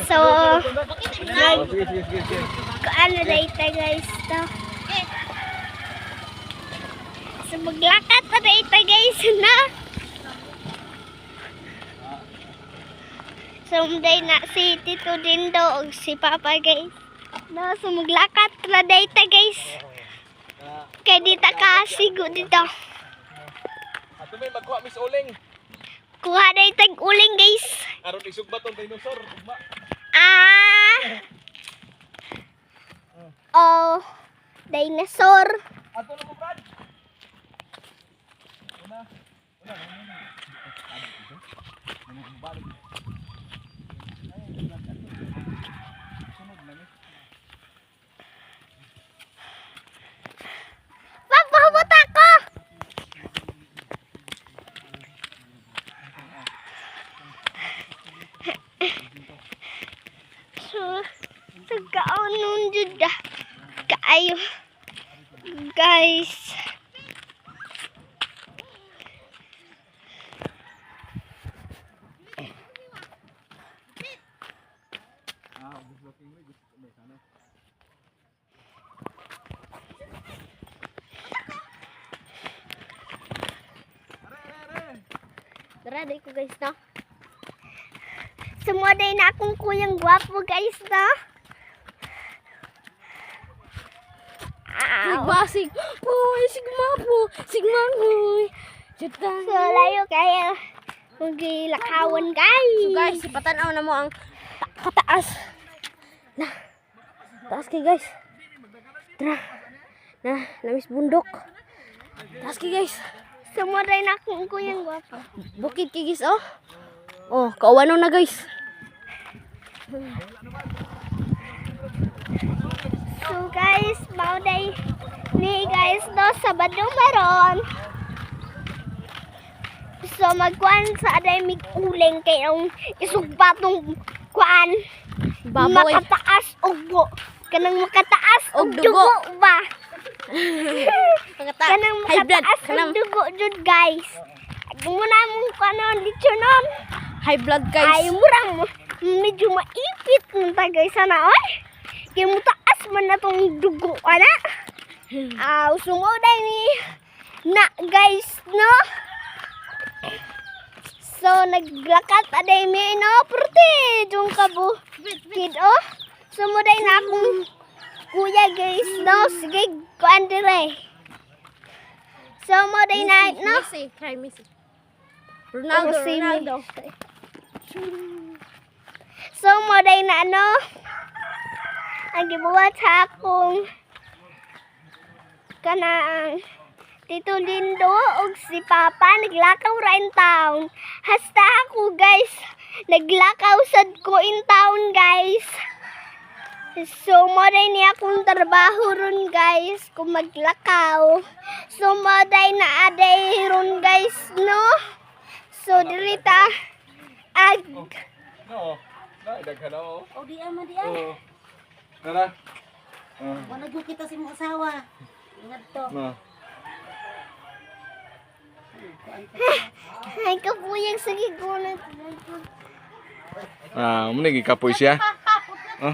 So, Oh, sige, sige, sige, sige. ano na ita, guys, to. So, maglakat na na ita, guys, na. So, day na si Tito Dindo og si Papa, guys. No, so maglakat na day ta, guys. Kay dita kasigo dito. Ato may magkuha Miss Uling. Kuha day tag uling, guys. Aron isugba tong dinosaur. Ugma. Ah! Oh, dinosaur. Ato na mo, Brad. Una. Una, una, una. Balik. Papa, hubot ako! So, tagaon nun jud ah. Kaayo. Guys. Ah, gusto ko gusto ko may sana. Tara, day ko, guys, no? Sumuday na akong kuyang gwapo, guys, no? Ow. Basig. Uy, sigma po. Sigma uy. Juta. So, layo kayo. Magilakawan, guys. So guys, ipatanaw na mo ang kataas. Na. Taas kay, guys. Tara. Na, namis bundok. Taas kay, guys. Sumuday na akong kuyang gwapo. Bukid kay, guys, oh. Oh, kaawano na, guys. So guys, mauday ni, guys, no, Sabado meron. So magkuan sa aday mig uling kay ang isugba tong kuan. Baboy. Makataas og kanang makataas og Og dugo. dugo ba. Pagkata. Kanang High blood. makataas og Kanang dugo jud, guys. Muna mong kanon litsonon. High blood, guys. Ay, murang medyo maipit ng tagay sana, oy. Kay mutaas man na tong dugo, ana. Aw, sungoday ni na, guys, no? So, naglakat aday mi, no? Purti, yung kabo. Kid, oh. Sumuday na akong kuya, guys, no? Sige, kuan dire. Sumuday na, no? Messi, try Messi. Ronaldo, Oh, si Ronaldo. So, moday na ano, ang gibuhat sa akong kanang Tito Lindo og si Papa naglakaw ra in town. Hasta ako, guys, naglakaw sad ko in town, guys. So, moday niya akong trabaho ron, guys, kung maglakaw. So, moday na aday ron, guys, no? So, dirita, ag, No. Na, daghan na oh. O di ama di ay. Oo. Tara. Oh. Wala gyud kita sa imong asawa. Ingat to. No. Ay, kapuyag sa gigunat. Ah, mo gikapoy siya. Oh.